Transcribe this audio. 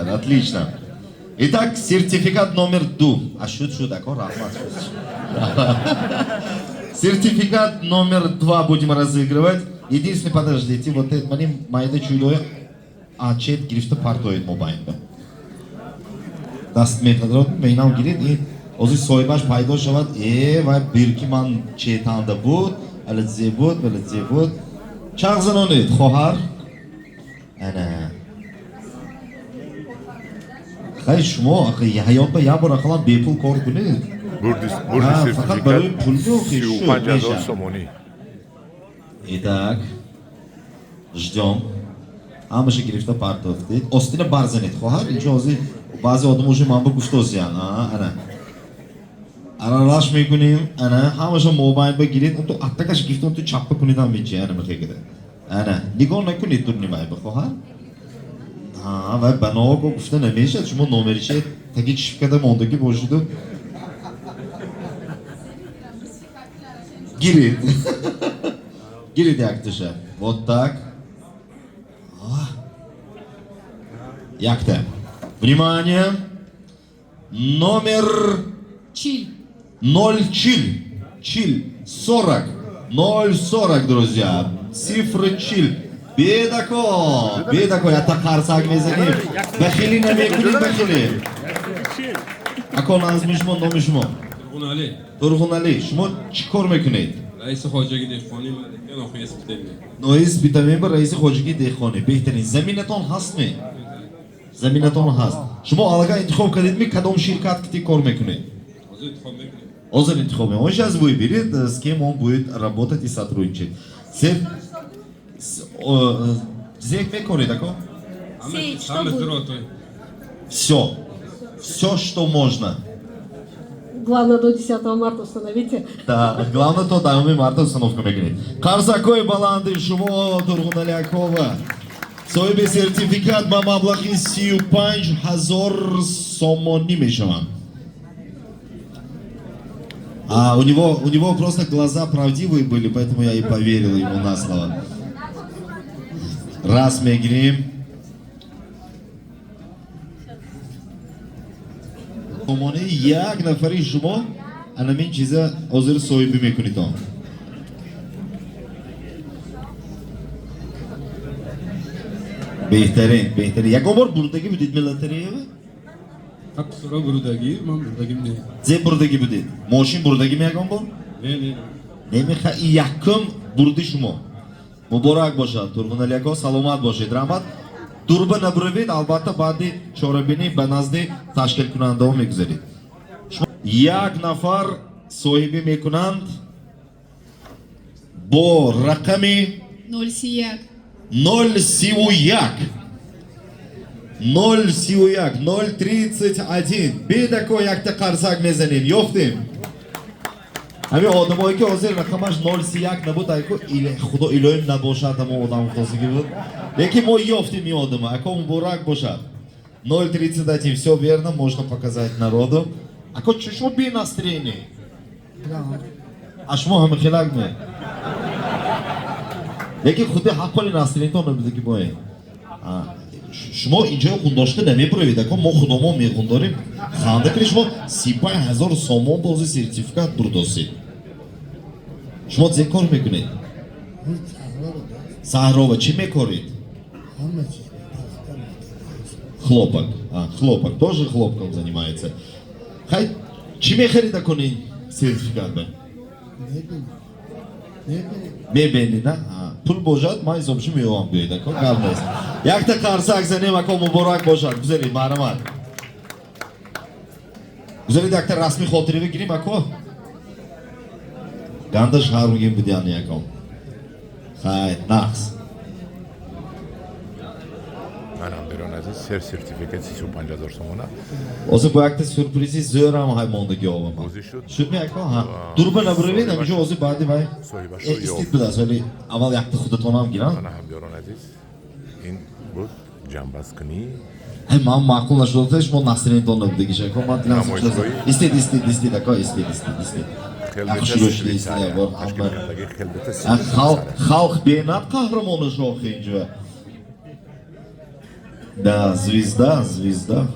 Мегирад. Отлично. Итак, сертификат номер 2. А шуд, шуд, ако, раҳмат. Сертификат номер 2 будем разыгрывать. Единственное, подождите, вот это мани майда чуйдоя ачет гирифта партоед мобайнда. Даст мехадрот, мейнам гирид, и ози соҳибаш пайдо шавад, э, вай бирки ман четанда буд, ала зе буд, вала зе буд. Чақ занонед, хоҳар? Ана. Хай, шумо ҳаёт ба як бор ақаллан бепул кор кунед. Бурди, бурди. Фақат барои пул меохи, сию шуд, панҷ ҳазор мешавад. сомонӣ. Итак, ждем. Ҳамаша гирифта партофтед. Остина барзанед, хоҳар. Инҷо ҳозир баъзе одам уже ман ба гуфтозиян. Ана. Аралаш мекунем. Ана, ҳамаша мобайн бигиред. Он ту аттакаш гирифта, он ту чаппа кунед ҳам мечи. Ана мехегида. Ана, нигоҳ накунед дурни вай ба, хоҳар. Ҳа, вай ба ногоҳ гуфта намешавад. Шумо номерише таги чишкада мондагӣ бошиду. Гиред. Гиред якташа. Вот так. Якта. Внимание. Номер 40. 0 чил. Чил. 40. 0,40, друзья. Цифры чил. Бедако. Бедако. Якта қарсак мезанем. Бахилӣ намекунем, бахилӣ. Ако, назми шумо, номи шумо? Турғуналӣ. Турғуналӣ, шумо чӣ кор мекунед? Раиси хоҷагии деҳқонӣ Малика, ноҳияи Спитамен. Ноҳияи Спитамен, раиси хоҷагии деҳқонӣ. Беҳтарин. Заминатон ҳастме? Заминатон ҳаст. Шумо аллакай интихоб кардедми, кадом ширкат ки кор мекунед? Ҳозир интихоб мекунем. Ҳозир интихоб мекунед. Он сейчас выберет, с кем он будет работать и сотрудничать. Зек мекоред, ако? Сеять что Ҳама будет? зироатҳои. Все. Все, что можно. Главное, до 10 марта установите. Да, главное, то 10 марта установка мекунед. Қарсакҳои баланди шумо Турғунали Акова. Соҳиби сертификат ба маблағи 35 000 сомонӣ мешаванд. А у него просто глаза правдивые были, поэтому я и поверил ему на слово. Раз мегирим. Сомонӣ як нафари шумо анамин чиза ҳозир соҳибӣ мекунед он. Беҳтарин, беҳтарин. Ягон бор бурдагӣ будед лотереява? Ҳаққисура бурдагӣ, ман бурдагим не. Зе бурдагӣ будед? Мошин бурдагӣ ягон бор? Не, не. Немеха, и якум бурди шумо. Муборак бошад, Турғунали ако, саломат бошед. Раҳмат. Дурба набуравед, албатта баъди чорабинӣ ба назди ташкилкунандаҳо мегузаред. Шумо як нафар соҳибӣ мекунанд бо рақами 031. 031. 031, 031. Бедако, якта қарсак мезанем. Ёфтем. Ҳамин одамое ки ҳозир рақамаш 031 набуд, айко худо илоҳим набошад, ҳамо одам хосиги буд. Лекин мо ёфтем ин одама. Ако, муборак бошад. 031, все верно, можно показать народу. Ако, чӣ шумо бе настроение? А шумо ҳама хелак ме? Лекин худи ҳаққоли настроение тон набуда ки бое. Шумо инҷо хундошта намебуравед, ако, мо худомон мехундорем. Ханда кунед, шумо 35 000 сомон бози сертификат бурдосед. Шумо зе кор мекунед? Саҳрова чӣ мекоред? Хлопок. А, хлопок. Тоже хлопком занимается. Хай, чӣ мехарид акун ин сертификат ба? Мебинед, на? Пул бошад, ман ҳисобши меёвам, биёед, ако, гап нест. Якта қарсак занем, ако, муборак бошад. Гузаред, марҳамат. Гузаред, якта расми хотирӣ бигирим, ако. Ганда шаҳр мегим будяни, ако. Хай, нақс. Манам берон азиз, сер сертификат 35 000 сомона. Ҳозир бо якта сюрпризи зӯрам ҳай мондагӣ овам. Бозӣ шуд. Шуд ми, ако? Ҳа. Дурба набуравед, ҳаминҷо ҳозир баъди вай. Соҳибашро Истид ёфт. будааст, вале аввал якта худатонам гирам. Мана, ҳамёрон азиз, ин буд ҷамъбасткунӣ. Ҳай, ман маъқул нашуд, шумо настроение тон набудагиш, ако, ман дилам Намоишгоҳи. Истед, истед, истед, ако, истед, истед, истед. Шурӯъ шуда истед, як бор ҳама. Хелбета. Халқ, халқ бенад қаҳрамони шохи инҷо. Да, звезда, звезда.